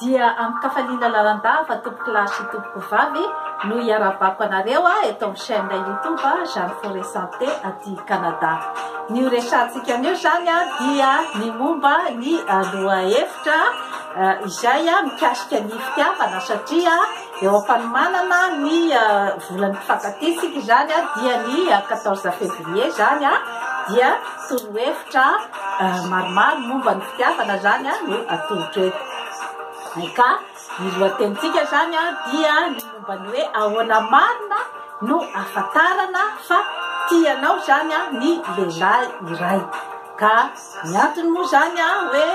Dia amin-kafaliana lalandava tompokolahy sy tompokovavy no iarahabako anareo eto amin'ny chaîne youtube Jeanne Forêt Santé aty Canada. Ny ho resahantsika anio izany dia ny momba ny lohahevitra izay mikasika ny fitiavana satria eo am-panomanana ny volan'ny mpifankatia isika izany dia ny 14 février izany dia torohevitra maromaro momba ny fitiavana izany no atolotro eto. Ka ny lohatenintsika izany dia ny momba ny hoe ahoana marina no ahafantarana fa tia anao izany ny lehilahy iray. Ka ny antony moa izany hoe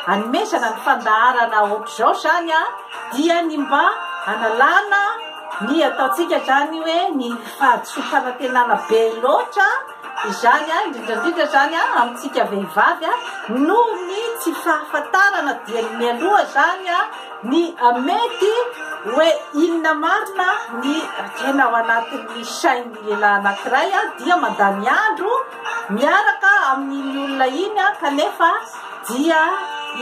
hanomezana ny fandaharana ohatr'izao izany dia ny mba hanalana ny ataontsika izany hoe ny fahadisoam-panantenana be loatra izany, indrindra indrindra izany amintsika vehivavy noho ny tsy fahafantarana dieny mialoha izany ny mety hoe inona marina ny tena ao anatin'ny sain'ny lehilahy anankiray dia mandany andro miaraka amin'iny olona iny kanefa dia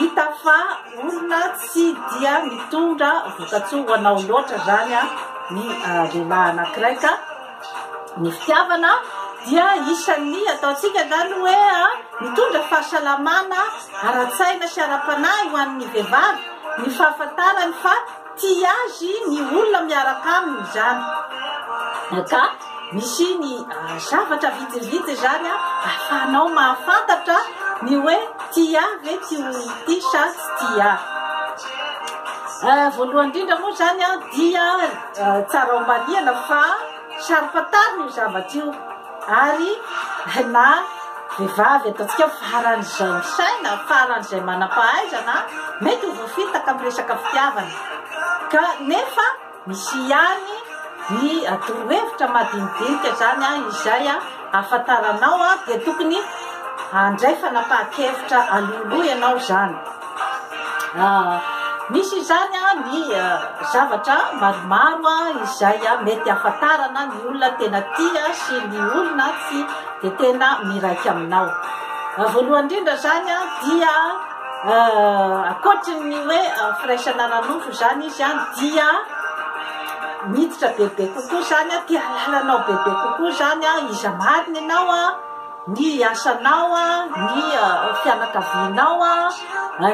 hita fa olona tsy dia mitondra vokatsoa ho anao loatra izany ny lehilahy anankiray ka Ny fitiavana dia isan'ny ataontsika izany hoe mitondra fahasalamana ara-tsaina sy ara-panahy ho an'ny vehivavy ny fahafantarany fa tia azy ny olona miaraka aminy izany. Ka misy ny zavatra vitsivitsy izany ahafahanao mahafantatra ny hoe tia ahy ve ity olona ity sa tsy tia ahy. Voalohany indrindra moa izany dia Tsara ho marihana fa saro-pantarina io zavatra io ary na vehivavy ataontsika faran'izay misaina, faran'izay manam-pahaizana mety ho voafitaka amin'ny resaka fitiavana ka nefa misy ihany ny torohevitra madinidinika izany izay ahafantaranao dia tokony handray fanapahan-kevitra alohaloha ianao izany. Misy izany ny zavatra maromaro izay mety hahafantarana ny olona tena tia sy ny olona tsy dia tena miraika aminao. Voalohany indrindra izany dia ankoatry ny hoe firaisana ara-nofo izany izy dia miditra bebe kokoa izany, te hahalala anao bebe kokoa izany, iza marina ianao. ny asanao, ny fianakavianao,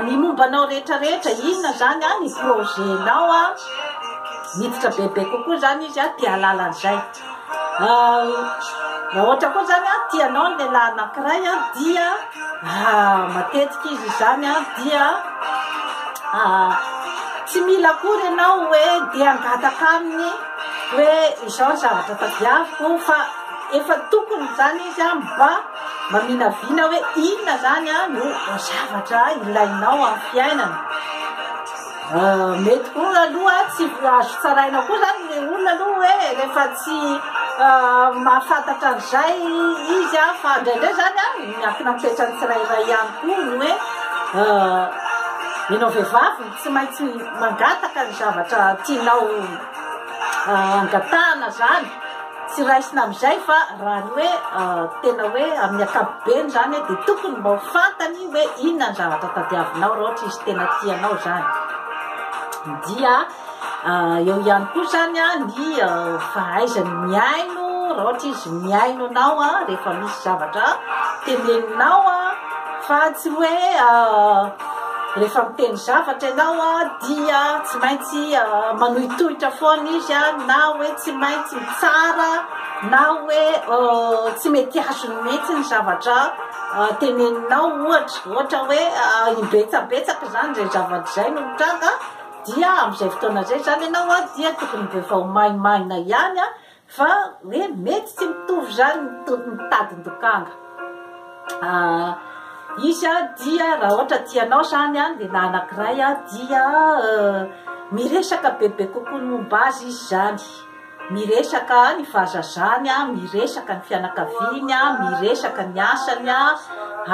ny momba anao rehetra rehetra, inona izany ny projet-nao, miditra bebe kokoa izany izy te hahalala an'izay. Raha ohatra koa izany tianao ny lehilahy anankiray dia matetika izy izany dia tsy mila akory ianao hoe dia hangataka aminy hoe izao ny zavatra tadiaviko fa Efa tokony izany izy mba maminavina hoe inona izany no zavatra ilainao amin'ny fiainana. Mety koa aloha tsy azo tsaraina koa izany ilay olona aloha hoe rehefa tsy mahafantatra an'izay izy fa indraindray izany miankina amin'ny toetran'ny tsirairay ihany koa ny hoe ianao vehivavy no tsy maintsy mangataka ny zavatra tianao angatahana izany. Tsy raisina amin'izay fa raha ny hoe tena hoe amin'ny ankapobeny izany dia tokony mba ho fantany hoe inona ny zavatra tadiavinao raha ohatra izy tena tia anao izany. Dia eo ihany koa izany ny fahaizany mihaino raha ohatra izy mihaino anao rehefa misy zavatra teneninao fa tsy hoe rehefa miteny zavatra ianao dia tsy maintsy manohitohitra foana izy na hoe tsy maintsy mitsara na hoe tsy mety azony mihitsy ny zavatra teneninao ohatra, ohatra hoe imbetsabetsaka izany izay zavatra izay no mitranga dia amin'izay fotoana izay izany ianao dia tokony mba efa ho mahimaina ihany fa hoe mety tsy mitovy izany ny tadin-dokanga. Izy dia raha ohatra tianao izany ny lehilahy anankiray dia miresaka bebe kokoa ny momba azy izy izany, miresaka ny fahazazany, miresaka ny fianakaviany, miresaka ny asany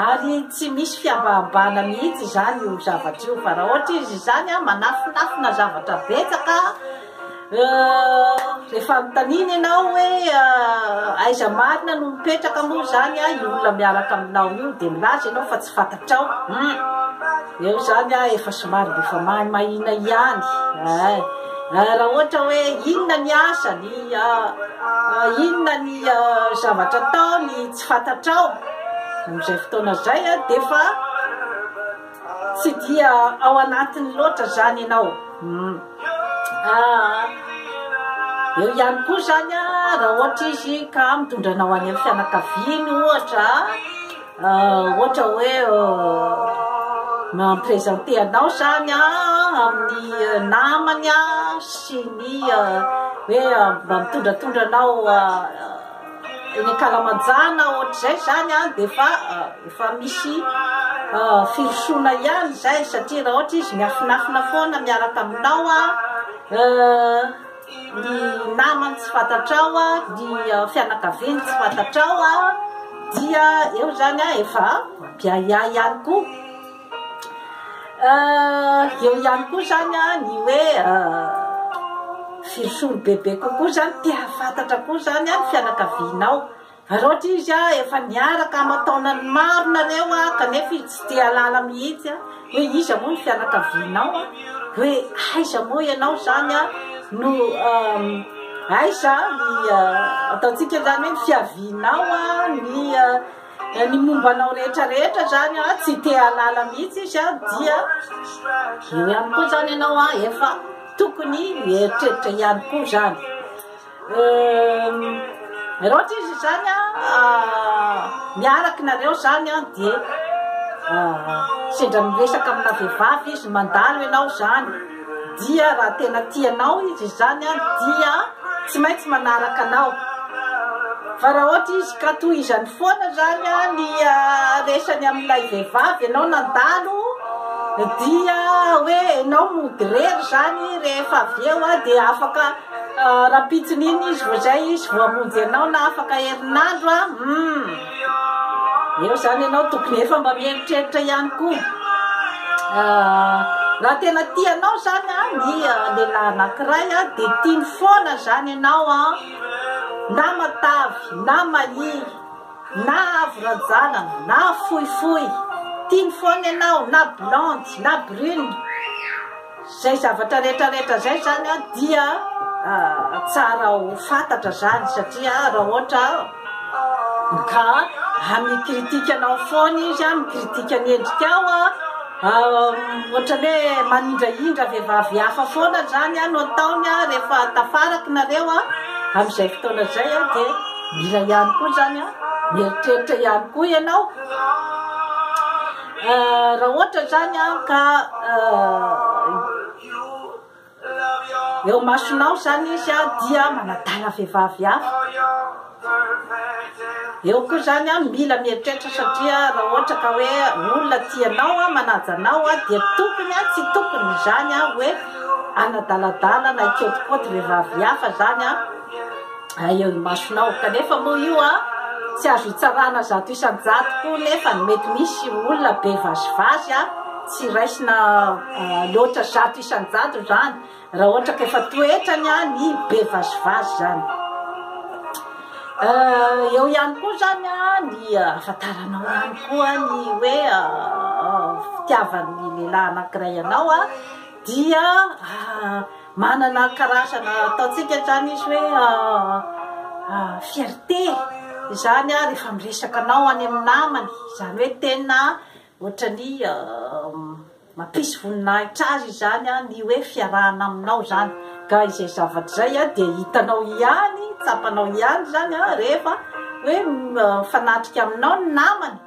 ary tsy misy fihambahambana mihitsy izany io zavatra io fa raha ohatra izy izany manafinafina zavatra betsaka Rehefa anontaniana ianao hoe aiza marina no mipetraka moa izany io olona miaraka aminao io dia milaza ianao fa tsy fantatrao. Hum. Eo izany a efa somary mba efa mahimahina ihany eh. Raha ohatra hoe inona ny asany, inona ny zavatra ataony tsy fantatrao amin'izay fotoana izay a dia efa tsy dia ao anatiny loatra izany ianao. Eo ihany koa izany a raha ohatra izy ka mitondra anao any amin'ny fianakaviany ohatra. Ohatra hoe mi-presenter anao zany amin'ny namany sy ny hoe mba mitondratondra anao eny ankalamanjana ohatr'izay zany dia efa efa misy firosoana ihany izay satria raha ohatra izy miafinafina foana miaraka aminao Ny namany tsy fantatrao, ny fianakaviany tsy fantatrao dia eo izany efa mampiahiahy ihany koa. Eo ihany koa izany ny hoe firosoany bebe kokoa izany, te hahafantatra koa izany ny fianakavianao. Raha ohatra izy efa niaraka aman-taonany maro nareo kanefa izy tsy te hahalala mihitsy hoe iza moa ny fianakavianao, hoe aiza moa ianao izany no aiza ny ataontsika izany hoe ny fiavianao, ny ny momba anao rehetra rehetra izany tsy te hahalala mihitsy izy dia eo ihany koa izany ianao efa tokony mieritreritra ihany koa izany. Raha ohatra izy izany an, miaraka nareo izany an, dia sendra miresaka amina vehivavy izy, mandalo ianao izany, dia raha tena tia anao izy izany an, dia tsy maintsy manaraka anao. Fa raha ohatra izy ka tohizany foana izany an, ny resany amin'ilay vehivavy ianao nandalo, dia hoe ianao mody irery izany rehefa avy eo an, dia afaka Rahampitsony iny izy vao zay izy vao hamonjy anao na afaka herinandro a! Humm! Eo zany ianao tokony efa mba mieritreritra ihany koa. Raha tena tia anao zany a ny lehilahy anankiray a dia tiany foana zany ianao a, na matavy na mahia na avo ranjanana na fohifohy, tiany foana ianao na blonde na brune. Izay zavatra rehetra rehetra izay izany dia tsara ho fantatra izany satria raha ohatra ka mi-critique anao foana izy, mi-critique ny endrikao, ohatran'ny hoe manindrahindra vehivavy hafa foana izany no ataony rehefa tafaraka nareo amin'izay fotoana izay dia mila ihany koa izany mieritreritra ihany koa ianao. Raha ohatra izany ka eo imasonao izany izy dia manadala vehivavy hafa. Eo koa izany mila mieritreritra satria raha ohatra ka hoe olona tia anao, manaja anao dia tokony tsy tokony izany hoe hanadaladala na hikaotikaoty vehivavy hafa izany. eo imasonao kanefa moa io a tsy azo itsarana 100% koa nefa mety misy olona be vazivazy a tsy raisina loatra 100% zany raha ohatra ka efa toetrany a ny be vazivazy zany. Eo ihany koa zany a ny ahafantaranao ihany koa ny hoe fitiavan'ny lehilahy anankiray anao a dia Manana karazana ataontsika hatrany izy hoe fierté izany rehefa miresaka anao any amin'ny namany, izany hoe tena ohatran'ny mampisy voninahitra azy izany ny hoe fiarahana aminao izany, ka izay zavatra izay dia hitanao ihany, tsapanao ihany izany rehefa hoe mifanatrika aminao ny namany.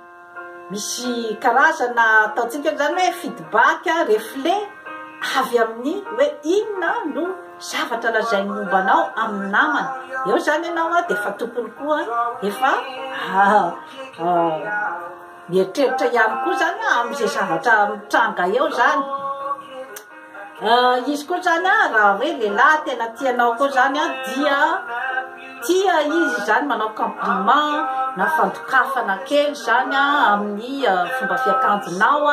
Misy karazana ataontsika izany hoe feedback, reflet avy amin'ny hoe inona no zavatra lazainy momba anao amin'ny namana. Eo izany ianao dia efa tokony koa efa mieritreritra ihany koa izany amin'izay zavatra mitranga eo izany. Izy koa izany raha hoe lehilahy tena tianao koa izany dia tia izy izany manao compliment na fandokafana kely izany amin'ny fomba fiakanjonao,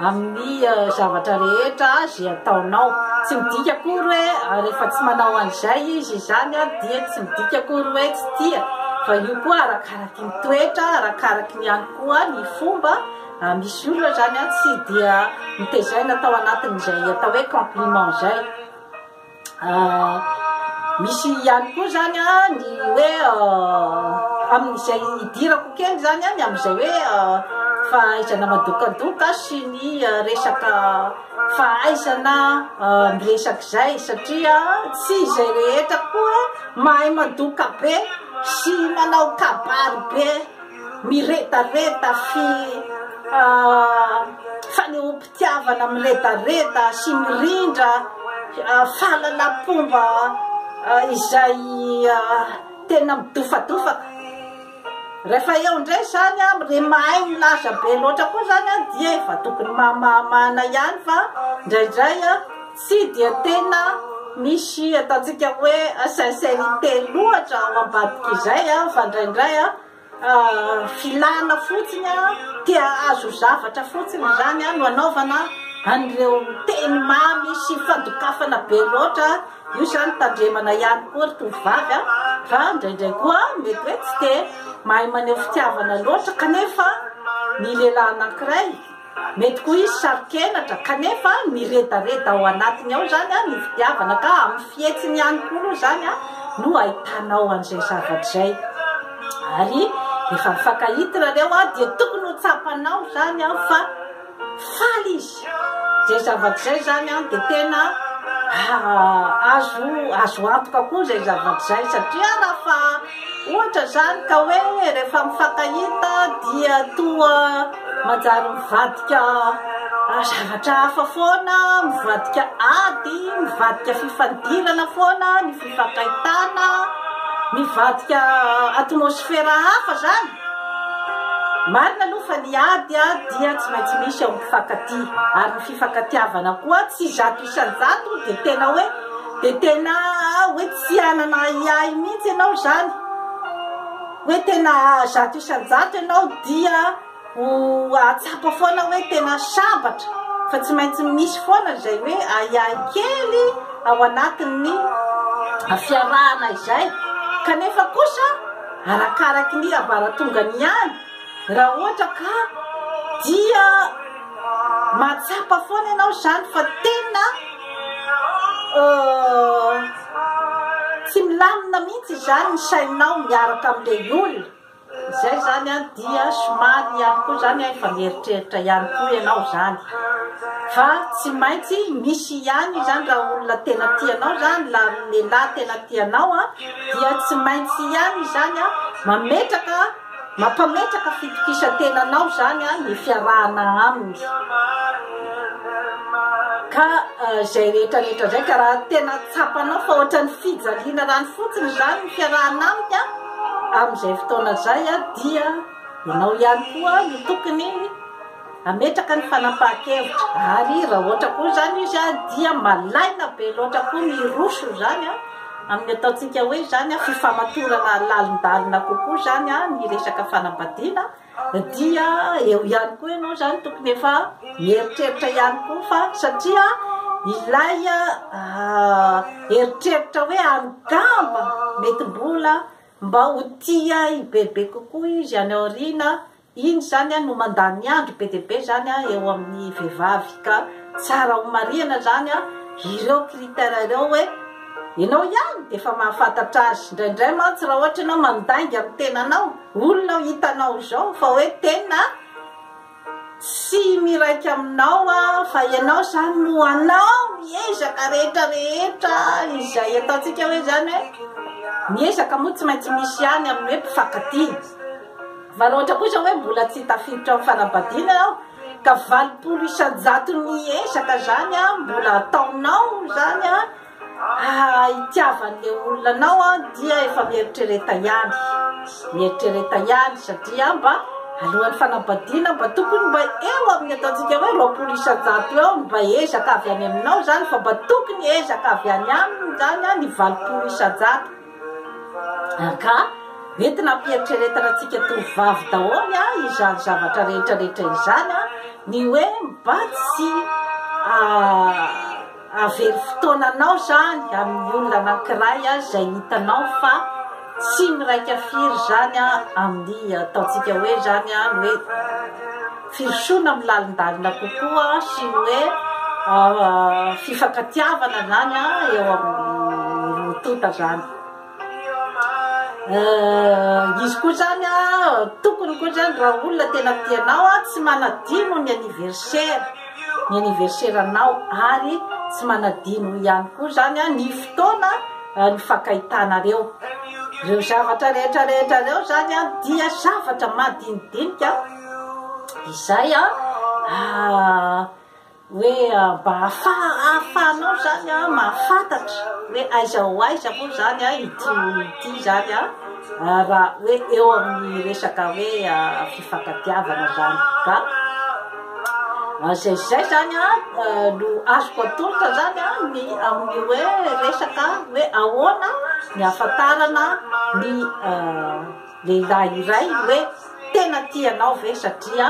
amin'ny zavatra rehetra izay ataonao. Tsy midika akory hoe rehefa tsy manao an'izay izy izany dia tsy midika akory hoe tsy tia fa io koa arakaraky ny toetra, arakaraky ny ihany koa ny fomba. Misy olona izany tsy dia nitezaina tao anatin'izay atao hoe compliment izay. Misy ihany koa izany ny hoe amin'izay idirako kely izany ny amin'izay hoe fahaizana madokadoka sy ny resaka fahaizana miresaka izay satria tsy izay rehetra koa mahay madoka be sy manao kabary be miredareda fi fanehoam-pitiavana miredareda sy mirindra fahalalam-pomba izay tena midofadofaka. Rehefa eo indray izany an, re mahay milaza be loatra koa izany an, dia efa tokony mamahamahana ihany fa indraindray an, tsy dia tena misy ataontsika hoe sincérité loatra ao ambadik'izay an, fa indraindray an, filana fotsiny an, te hahazo zavatra fotsiny izany an, no anaovana an'ireo teny mamy sy fandokafana be loatra. Io izany tandremana ihany koa ry tovovavy a, fa indraindray koa mety hoe tsy dia mahay maneho fitiavana loatra kanefa ny lehilahy anankiray mety koa izy saro-kenatra kanefa miredareda ao anatiny ao izany a ny fitiavana ka amin'ny fihetsiny ihany koa aloha izany a no ahitanao an'izay zavatra izay. Ary rehefa mifankahita nareo a dia tokony ho tsapanao izany a fa Faly izy. Izay zavatra izay izany an, dia tena azo azo antoka koa izay zavatra izay satria raha fa ohatra izany ka hoe rehefa mifankahita dia toa manjary mivadika zavatra hafa foana, mivadika ady, mivadika fifandirana foana ny fifankahitana, mivadika atmosfera hafa izany. Marina aloha fa ny ady dia tsy maintsy misy eo amin'ny mpifankatia ary ny fifankatiavana koa tsy 100% dia tena hoe dia tena hoe tsy hanana ahiahy mihitsy ianao izany hoe tena 100% ianao dia ho hahatsapa foana hoe tena sambatra fa tsy maintsy misy foana izay hoe ahiahy kely ao anatin'ny fiarahana izay kanefa kosa Arakaraky ny abaratongany ihany, raha ohatra ka dia mahatsapa foana ianao izany fa tena tsy milamina mihitsy izany ny sainao miaraka amin'ilay olona, izay izany an dia somary ihany koa izany an efa mieritreritra ihany koa ianao izany fa tsy maintsy misy ihany izany raha olona tena tianao izany, lehilahy tena tianao an. dia tsy maintsy ihany izany mametraka mampametraka fitokisan-tenanao izany ny fiarahana aminy. Ka izay rehetra rehetra izay ka raha tena tsapanao fa ohatran'ny fijaliana rano fotsiny izany ny fiarahana aminy amin'izay fotoana izay dia ianao ihany koa no tokony hametraka ny fanapahan-kevitra ary raha ohatra koa izany izy dia malaina be loatra koa miroso izany amin'ny ataontsika hoe izany fifamatorana lalindalina kokoa izany ny resaka fanambadiana dia eo ihany koa ianao izany tokony efa mieritreritra ihany koa fa satria ilay eritreritra hoe angamba mety mbola mba ho tia ahy bebe kokoa izy any aoriana Iny izany no mandany andro be dia be izany eo amin'ny vehivavy ka tsara ho marihana izany ireo critères ireo hoe ianao ihany dia efa mahafantatra azy. Indraindray mantsy raha ohatra ianao mandainga amin'ny tenanao, olona hitanao izao fa hoe tena tsy miraika aminao fa ianao izany no anao miezaka rehetra rehetra izay ataontsika hoe izany hoe miezaka moa tsy maintsy misy ihany amin'ny hoe mpifankatia. Fa raha ohatra kosa hoe mbola tsy tafiditra amin'ny fanambadiana ianao ka 80 isan-jaton'ny ezaka izany mbola ataonao izany hitiavan'ilay olona anao dia efa mieritrereta ihany, mieritrereta ihany satria mba alohan'ny fanambadiana mba tokony mba eo amin'ny ataontsika hoe 20% eo ny mba ezaka avy any aminao izany fa mba tokony ezaka avy any aminy izany ny 80%. Ka mety nampieritreretana antsika tovovavy daholo izany zavatra rehetra rehetra izany, ny hoe mba tsy hahavery fotoana anao izany amin'ny olona anankiray izay hitanao fa tsy miraika firy izany amin'ny ataontsika hoe izany ny hoe. firosoana amin'ny lalindalina kokoa sy ny hoe fifankatiavana izany eo amin'ny roa tonta izany. Izy koa izany tokony koa izany raha olona tena tianao tsy manadino ny anniversaire, ny anniversaire-nao ary tsy manadino ihany koa izany ny fotoana nifankahitanareo. Ireo zavatra rehetra rehetra ireo izany dia zavatra madinidinika izay hoe mba ahafahanao izany mahafantatra hoe aiza ho aiza moa izany ity olona ity izany raha hoe eo amin'ny resaka hoe fifankatiavana izany ka. Izay izay izany no azoko atolotra izany ny amin'ny hoe resaka hoe ahoana ny ahafantarana ny lehilahy iray hoe tena tia anao ve satria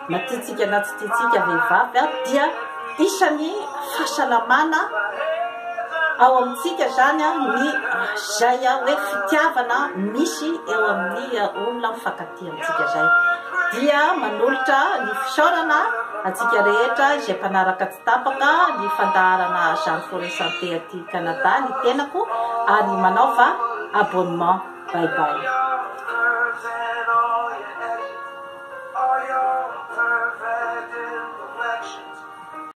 na tiantsika na tsy tiantsika vehivavy dia isan'ny fahasalamana ao amintsika izany ny izay hoe fitiavana misy eo amin'ny olona mifankatia. Aty amintsika izay dia manolotra ny fisaorana antsika rehetra izay mpanaraka tsy tapaka ny fandaharana Jeanne Forêt Santé aty Canada ny tenako ary manaova abonnement. Bye bye.